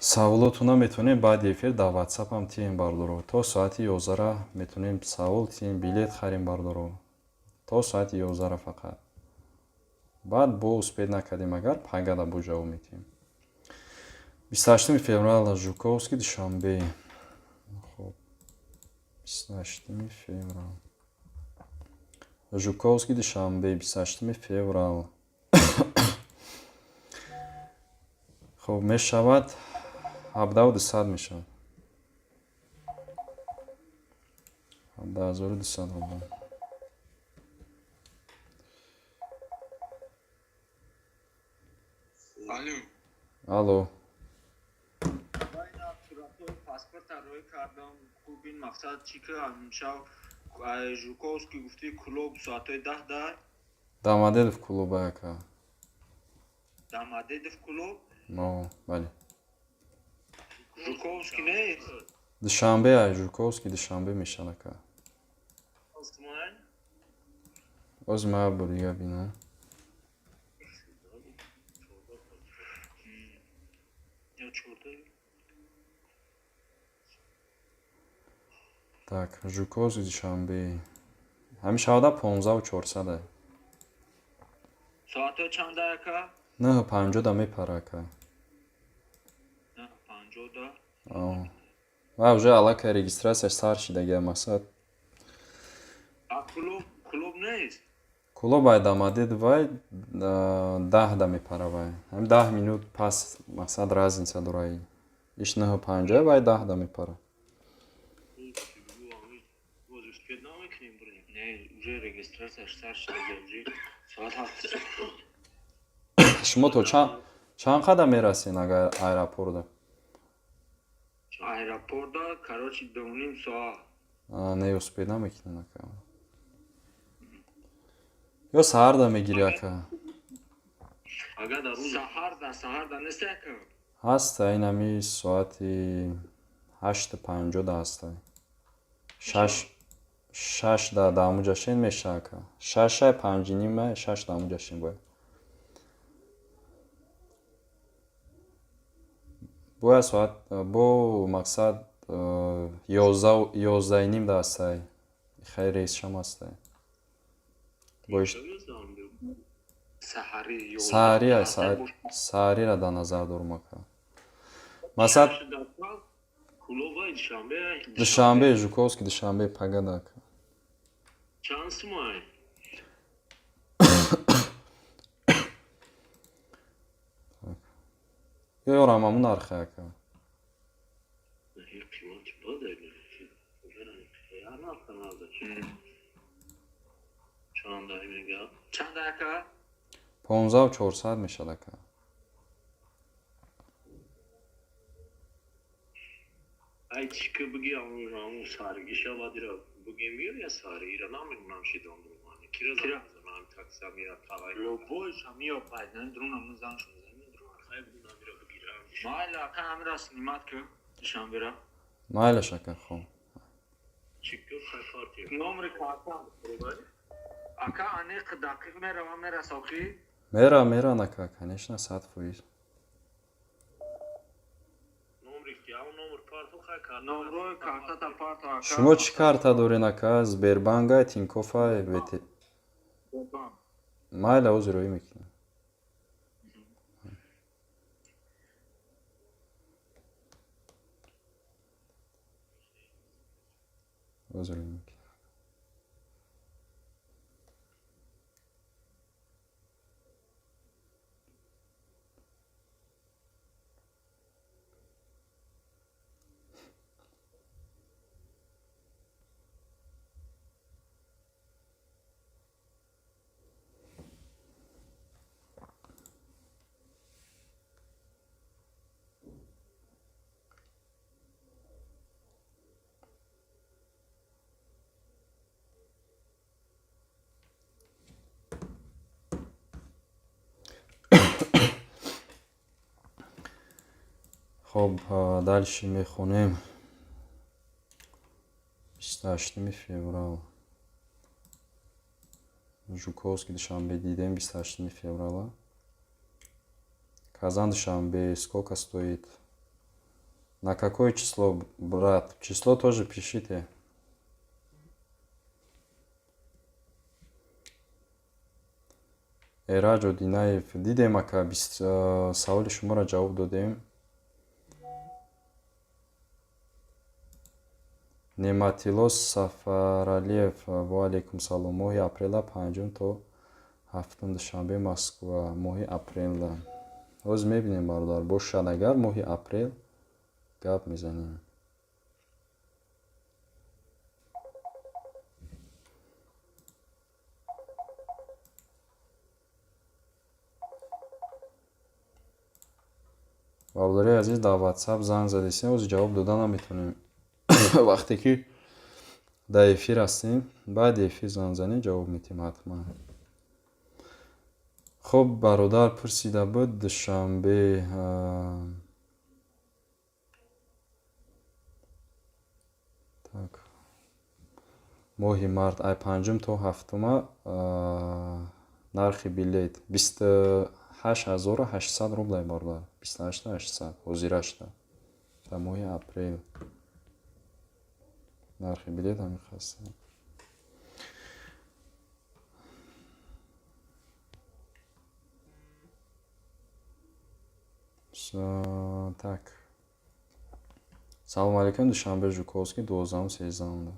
Саволотона метавонем баъди эфир дар ватсапам тием, бародаро. То соати 11-ра метавонем савол тием, билет харем, бародаро, то соати 11-ра фақат. Баъд бо успеть накардем агар, пагада бо ҷавоб метиҳем. 28 феврал, Жуковский, Душанбе. Хоб, 28 феврал, Жуковский, Душанбе, 28 феврал. Хоб, мешавад 17 200, мешавад 17 200 рубл. Алло. Алло. Паспорта рӯй кардам. Хуб, ин мақсад чӣ ки амшав Жуковский гуфти, Кӯлоб, соатҳои 10 да? Домодедово, Кӯлоба, ака. Домодедово, Кӯлоб? Но, бале. Жуковский нест? Душанбе ай, Жуковский, Душанбе мешавад, ака. Оз ма бор дига бинам. Ё 14. Так, Жуковский, Душанбе, ҳамин шавада 15 400-а. Соатҳои чанда, ака? 9:50-да мепара, ака. 9:50-да? Ва уже аллакай регистрацияш сар шидагия, мақсад. А Кӯлоб, Кӯлоб нест? Кӯлоб ай, Домодедово 10-да мепара вай. Ҳамин 10 минут пас, мақсад, разница дора. Иш 9:50, вай 10-да мепара. Боз успеть намекунем бирем? Не, уже регистрацияш сар шидагия, уже соат 7. Шумо то чанд қадам мерасен агар аэропорда? Аэропорда, короче, 2,5 соат. Не, успеть намекунем, ака. Ё саҳарда мегирӣ, ака. Агар дар рӯз Саҳарда нест, ака? Ҳаста, ин ҳами соати 8:50-да ҳаста. 6-да даҳамуҷа шен меша, ака. Шаша панҷинима, 6 даҳамуҷа шен бояд. Бояд соат бо мақсад 11:30 да ҳастай. Хай, рейсшам ҳастай. Саҳарӣ? Саҳарӣ, саҳарира дар назар дорум, ака. Масалан, Кӯлоба, Душанбе? Душанбе, Жуковский, Душанбе, пагада, ака. Чанд сумай? Ёрам, ҳамун нархе, ака. Қимати бад. Як нарха наза. Чанда мега? Чанда, ака? 15 400 мешавад, ака. Ай, чӣ ки биги, ҳамун саргиша бадира бугем ё я саргира намедонам, шидон кира занам такса мира тавай. Любой шамиё пайдан друна ман зан шуда. Хай, намира бигирам. Майла, ака, ҳамира снимать ки Душанбера. Майлаш, ака, хоб. Чӣ ки, хай, парти. Номери карта, ака, аниқ дақиқ мерава, мераса охи? Мера, меран, ака, конечно, 100%. Номери ки, ҳамун номер парту, хай, карта. Номрои картата парто, ака. Шумо чӣ карта дорен, ака? Сбербанка, Тинькоффа, вт? Майла, ҳозир роӣ мекунем. Ҳозир роӣ мекунем. Хоб, дальше мехонем. 28 феврал. Жуковский, Душанбе дидем, 28 феврала. Казан, Душанбе сколько стоит? На какое число, брат? Число тоже пишите. Эраҷ Одинаев, дидем, ака, саволи шуморо ҷавоб додем. Неъматилло Сафаралиев, ва алейкум салом. Моҳи апрела панҷум то ҳафтум, Душанбе, Москва. Моҳи апрела ҳозир мебинем, бародар, бошад агар моҳи апрел гап мезанем. Бародари азиз, дар Ватсап занг задесем, ҳозир ҷавоб дода наметавонем, вақте ки дар эфир ҳастем. Баъди эфир занг занем, ҷавоб медиҳем ҳатман. Хуб, бародар пурсида буд Душанбе. Так, моҳи март ай панҷум то ҳафтума нархи билет 28 800 рублай, бародар, 28 800 ҳозирашта. Дар моҳи апрел нархи билет ҳамин хаста. Так, салому алейкум. Душанбе, Жуковский, 12-ум, 13-умда.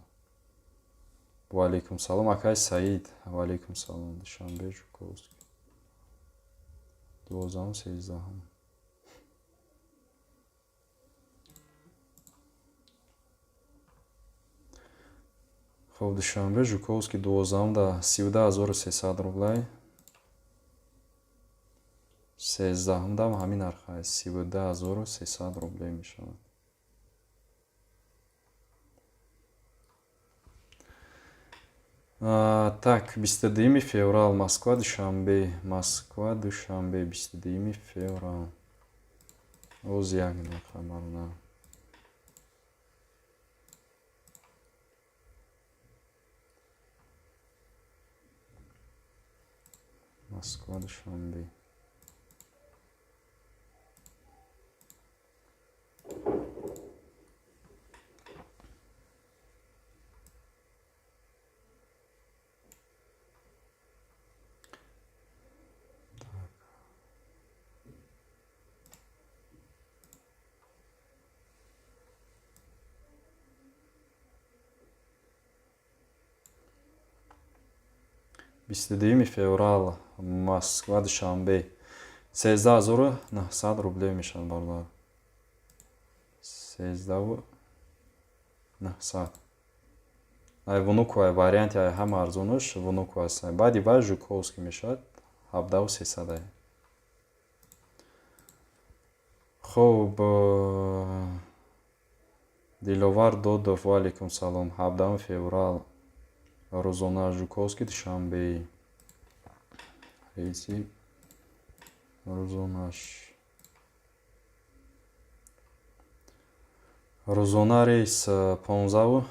Ва алейкум салом, акай Саид, ва алейкум салом. Душанбе, Жуковский, 12-ум, 13-ум. Хоб, Душанбе, Жуковский, 12-умда 32 300 рублай, 13-умдам ҳамин нарх аст, 32 300 рублей мешавад. Так, 22 феврал, Москва, Душанбе, Москва, Душанбе, 22 феврал. Оз як дақиқа, бародар. Москва, Душанбе. 22 феврал, Москва, Душанбе, 13 900 рублей мешавад, бародар, 13 900. Ай Внуково варианти ай ҳама арзонаш Внуково аст. Баъди вай Жуковский мешавад, 17 300 ай. Хуб, Диловар Додов, ва алейкум салом. 17 феврал, рӯзона, Жуковский, Душанбе, рейси рӯзонаш, рӯзона рейс 15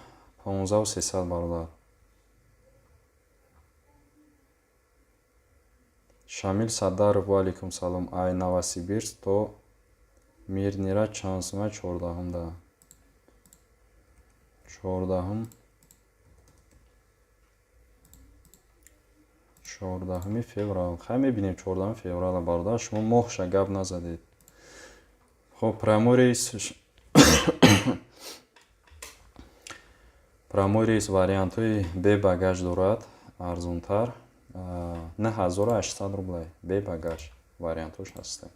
300, бародар. Шамил Садаров, ва алейкум салом. Ай Новосибирск то Мирнира чанд сума 14-умда? 14-уми феврал. Хай, мебинем 14 феврала, бародар, шумо моҳша гап назадед. Хоб, прямой рейс вариантҳои бе багаж дорад, арзонтар, 9800 рублай, бе багаж вариантҳош ҳастанд.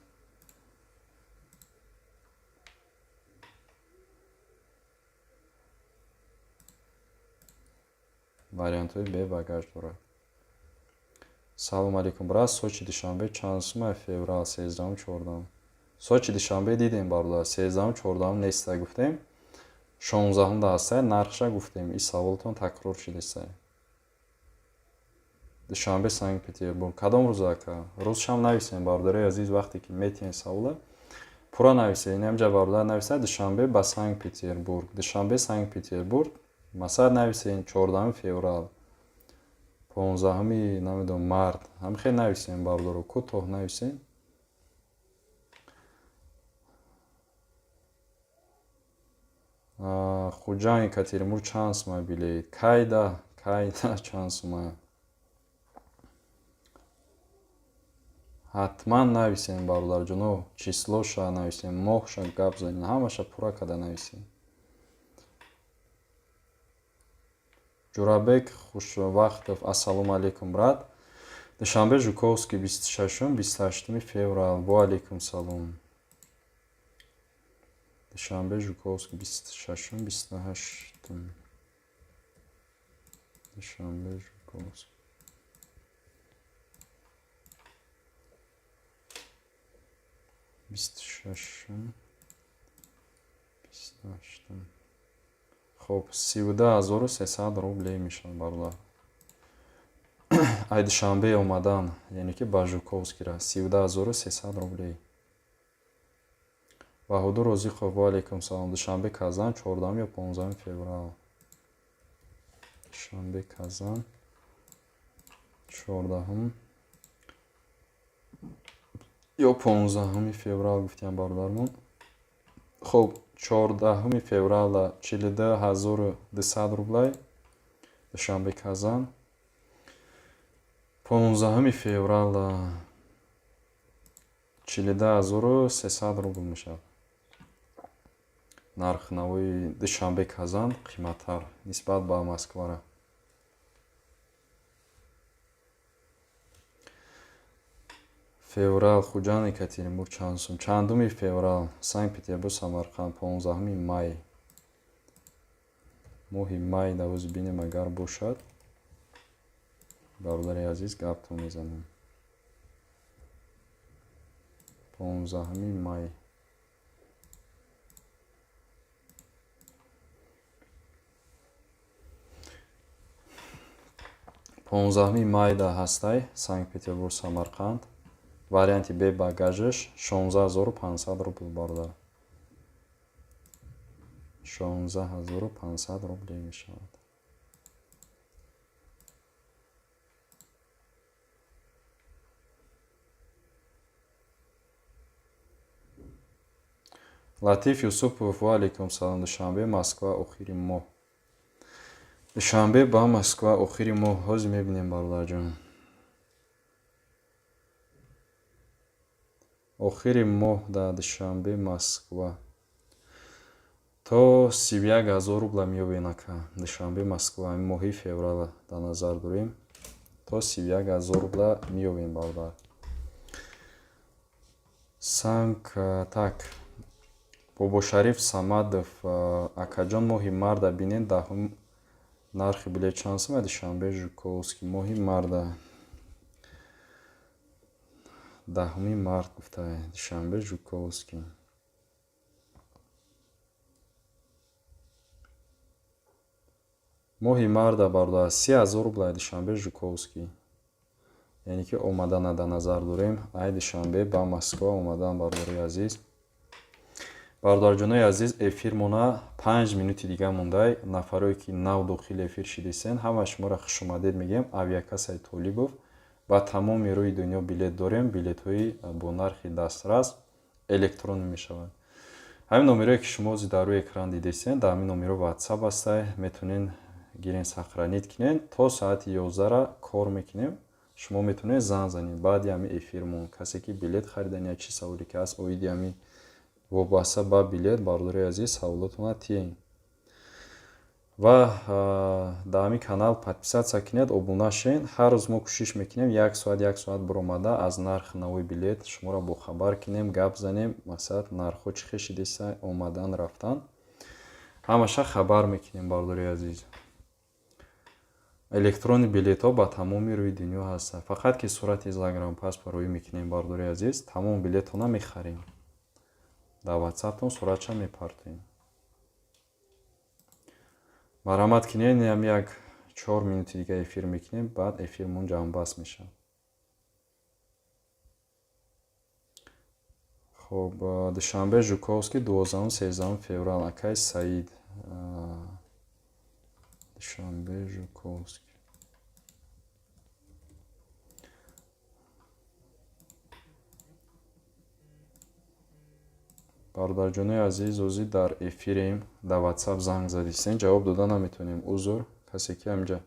Вариантҳои бе багаж дорад. Салом алейкум, брат. Сочи, Душанбе чанд сума феврал, 13-ум, 14-ум? Сочи, Душанбе дидем, бародар, 13-ум, 14-ум неста гуфтем, 16-умда ҳастай, нархша гуфтем. Ин саволтон такрор шудестай. Душанбе, Санкт Петербург кадом рӯз, ака? Рӯзшам нависем, бародарои азиз. Вақте ки метиҳем савола, Пурра нависед. Инамҷа бародар нависад: Душанбе ба Санкт Петербург, Душанбе Санкт Петербург. Масалан, нависем 14 феврал, 15-уми, намедонам, март. Ҳамин хел нависем, бародаро, кӯтоҳ нависем. Хуҷанд Екатеринбург чанд сума билет? Кайда, кайда, чанд сума? Ҳатман нависем, бародарҷоно, числоша нависем, моҳша гап занем, ҳамаша пурра карда нависем. Ҷурабек Хушвақтов: ассалому алайкум, брат, Душанбе Жуковский 26-ум, 28-уми феврал. Во алайкум салом. Душанбе Жуковский 26-ум, 28-ум. Душанбе Жуковский 26-ум, 28-ум. Хоб, 32 300 рублей мешавад, бародар. Ай Душанбе омадан, яъне ки ба Жуковскира, 32 300 рублей. Баҳодур Розиқов: ва алайкум салом. Душанбе Казан 14-ум ё 15 феврал. Душанбе Казан 14-ум ё 15-уми феврал гуфтиям, бародармон. Хоб, 14-уми феврала 42 200 рублей Душанбе Казан, 15-уми феврала 42 300 рубл мешавад. Нархнавои Душанбе Казан қиматтар нисбат ба Москвара. Феврал Хуҷанд Екатеринбург чанд сум? Чандуми феврал? Санкт Петербург Самарқанд 15-уми май. Моҳи май давоз бинем, агар бошад, бародари азиз, гаптон мезанем. 15-уми май. 15-уми майда ҳастай Санкт Петербург Самарқанд, варианти бе багажаш 16 500 рубл, бародар, 16 500 рублей мешавад. Латиф Юсупов: ва алайкум салом. Душанбе Москва охири моҳ. Душанбе ба Москва охири моҳ, ҳозир мебинем, бародарҷон. Охири моҳ дар Душанбе Москва то 31 000 рубла меёбем, ака. Душанбе Москва моҳи феврала дар назар дорем, то 31 000 рубла меёбем, бародар. Санк так. Бобошариф Самадов: акаҷон, моҳи марда бинед, даҳум, нархи билет чанд сума? Душанбе Жуковский моҳи марда, 10-уми март гуфта. Душанбе Жуковский моҳи марда, бародар, 30 000 рубла Душанбе Жуковский, яъне ки омадана дар назар дорем, ай Душанбе ба Москва омадан, бародари азиз. Бародарҷонои азиз, эфирмона 5 минути дига мондай. Нафарое ки нав дохили эфир шидисен, ҳама шуморо хушомадед мегӯем. Авиакассаи Толибов, ба тамоми рӯи дунё билет дорем, билетҳои бо нархи дастрас, электронӣ мешаванд. Ҳамин номерое ки шумо ҳозир дар рӯи экран дидесен, дар ҳамин номеро ватсап ҳастай, метавонен гирен, сохранить кунен. То соати 11-ра кор мекунем, шумо метавонед занг занед баъди ҳамин эфирмон. Касе ки билет харидан я чӣ саволе ки ҳаст оиди ҳамин вобаста ба билет, бародари азиз, саволотонро тиен ва дар ҳамин канал подписаться кунед, обуна шен. Ҳар рӯз мо кӯшиш мекунем як соат, як соат биромада, аз нархи нави билет шуморо бохабар кунем, гап занем. Мақсад, нархҳо чӣ хел шидеста, омадан, рафтан, ҳамаша хабар мекунем, бародари азиз. Электронный билетҳо ба тамоми рӯи дунё ҳастанд, фақат ки сурати загранпаспорт рӯӣ мекунем, бародари азиз, тамоми билетона мехарем, дар ватсаптон суратша мепартоем. Марҳамат кунед, ям як 4 минути дига эфир мекунем, баъд эфирмон ҷамъбаст мешавад. Хоб, Душанбе Жуковский, 12-13 феврал, акай Саид. Душанбе Жуковский. Бародарҷонои азиз, озӣ дар эфирем, дар WhatsApp занг задистен, ҷавоб дода наметавонем. Узр, касе ки ҳамҷа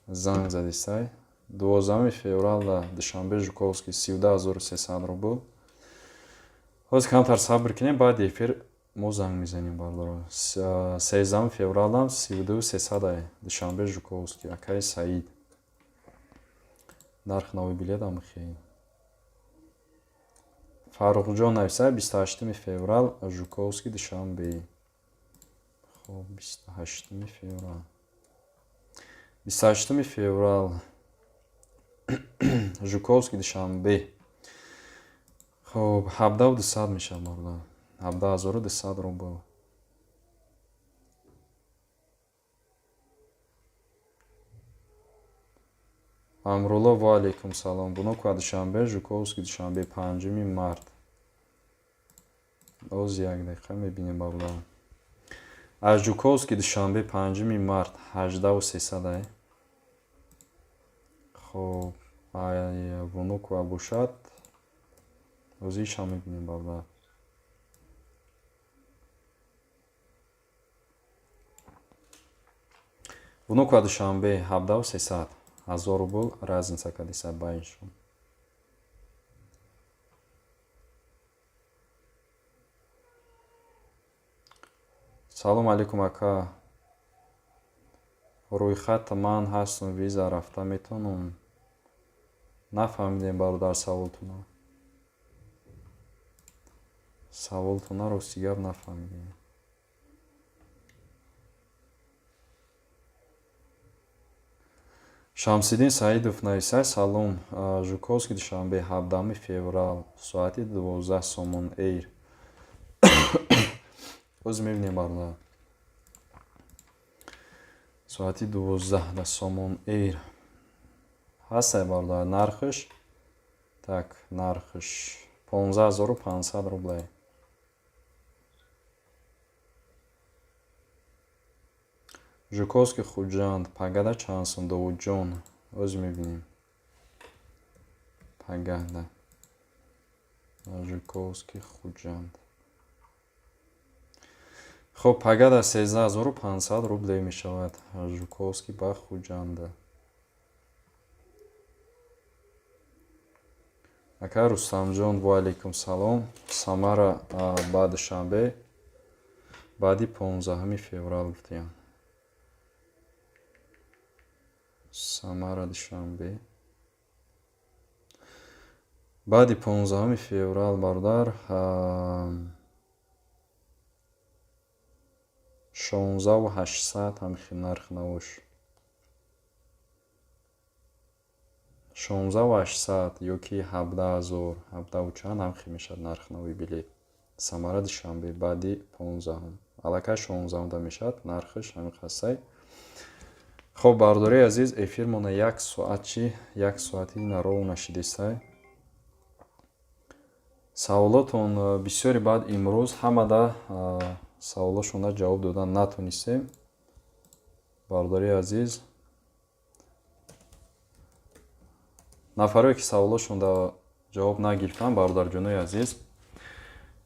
занг задистай. 12 феврал дар Душанбе Жуковский 32 300 рубл. Ҳозир камтар сабр кунем, баъди эфир мо занг мезанем, бародаро. 13 февралам 32 300 Душанбе Жуковский, акаи Саид. Нарх нави билет ам хел. Фаррухҷон нависад, 28 феврал Жуковский Душанбе. Хоб, 28 феврал. 28 феврал Жуковский Душанбе. Хоб, 17 200 мешавад, бародар. 17 200 рубл. Амрулло, ва алейкум салом. Внуково Душанбе, Жуковский Душанбе, 5 март. Боз як дақиқа мебинем, бародар. Аз Жуковский Душанбе 5 март 18 300. Хоб, Внуково бошад, озишам мебинем, бародар. Внуково Душанбе 17 300. 1000 рубл разница кадиса байншон. Салом алейкум, ака. Рӯйхат ман ҳастам, виза рафта метавонам? Нафаҳмидем, бародар, саволтона. Саволтона, рости гап, нафаҳмидем. Шамсиддин Саидов нависад: салом, Жуковский Душанбе, 17 феврал, соати 12, Сомон Эйр. Боз мебинем, бародар. Соати 12 дар Сомон Эйр. Ҳастай, бародар, нархш, так, нархш 15 500 рублей. Жуковский Хуҷанд пагада чанд сум, Довудҷон? Оз мебинем. Пагада. Жуковский Хуҷанд. Хоб, пагада 13 500 рублей мешавад. Жуковский ба Хуҷанда. Ака Рустамҷон, ва алейкум салом. Самара ба Душанбе баъди 15 феврал гуфтиям. Самара Душанбе баъди 15 феврал, бародар, 16 800 ҳамихел нарх навош. 16 800 ё ки 17 000, ҳабдаҳу чанд ҳамхел мешавад нарх нави билет. Самара Душанбе баъди 15-ум. Аллакай 16-умда мешавад нархаш ҳамин қасай. Хоб, бародарои азиз, эфирмона як соат чи, як соати нароу нашидистай. Саволотон бисёри, баъд имрӯз ҳамада саволошонда ҷавоб додан натонистем. Бародари азиз, нафарое ки саволошонда ҷавоб нагирифтанд, бародарҷонои азиз,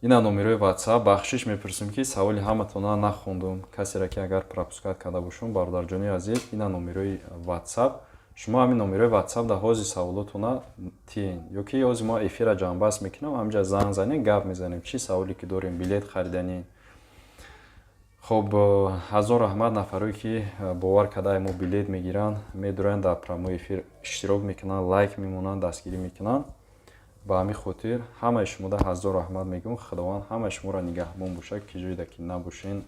ина номерои WhatsApp. Бахшиш мепурсем, ки саволи ҳаматона нахондум. Касеро ки агар пропускать карда бошум, бародарҷонои азиз, ина номерои WhatsApp. Шумо ҳамин номерои WhatsApp дар ҳозир саволотона тиен, ё ки ҳозир мо эфира ҷамъбаст мекунам, ҳаминҷа занг занем, гап мезанем, чӣ саволе ки дорем, билет хариданӣ. Хоб, ҳазор раҳмат нафарое ки бовар карда мо билет мегиранд, медуранд, дар прямой эфир иштирок мекунанд, лайк мемонанд, дастгирӣ мекунанд. Ба ҳамин хотир ҳамаи шумода ҳазор раҳмат мегӯм. Худованд ҳамаи шуморо нигаҳбон бошад, ки ҷойда ки набошен.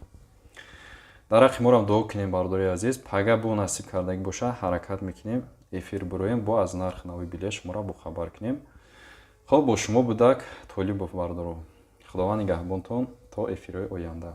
Дар ҳаққи морам дуо кунем, бародари азиз. Пага бо насиб кардагӣ бошад, ҳаракат мекунем, эфир бироем, бо аз нархи нави билет шуморо бохабар кунем. Хоб, бо шумо будак Толибов, бародаро. Худованд нигаҳбонтон то эфирҳои оянда.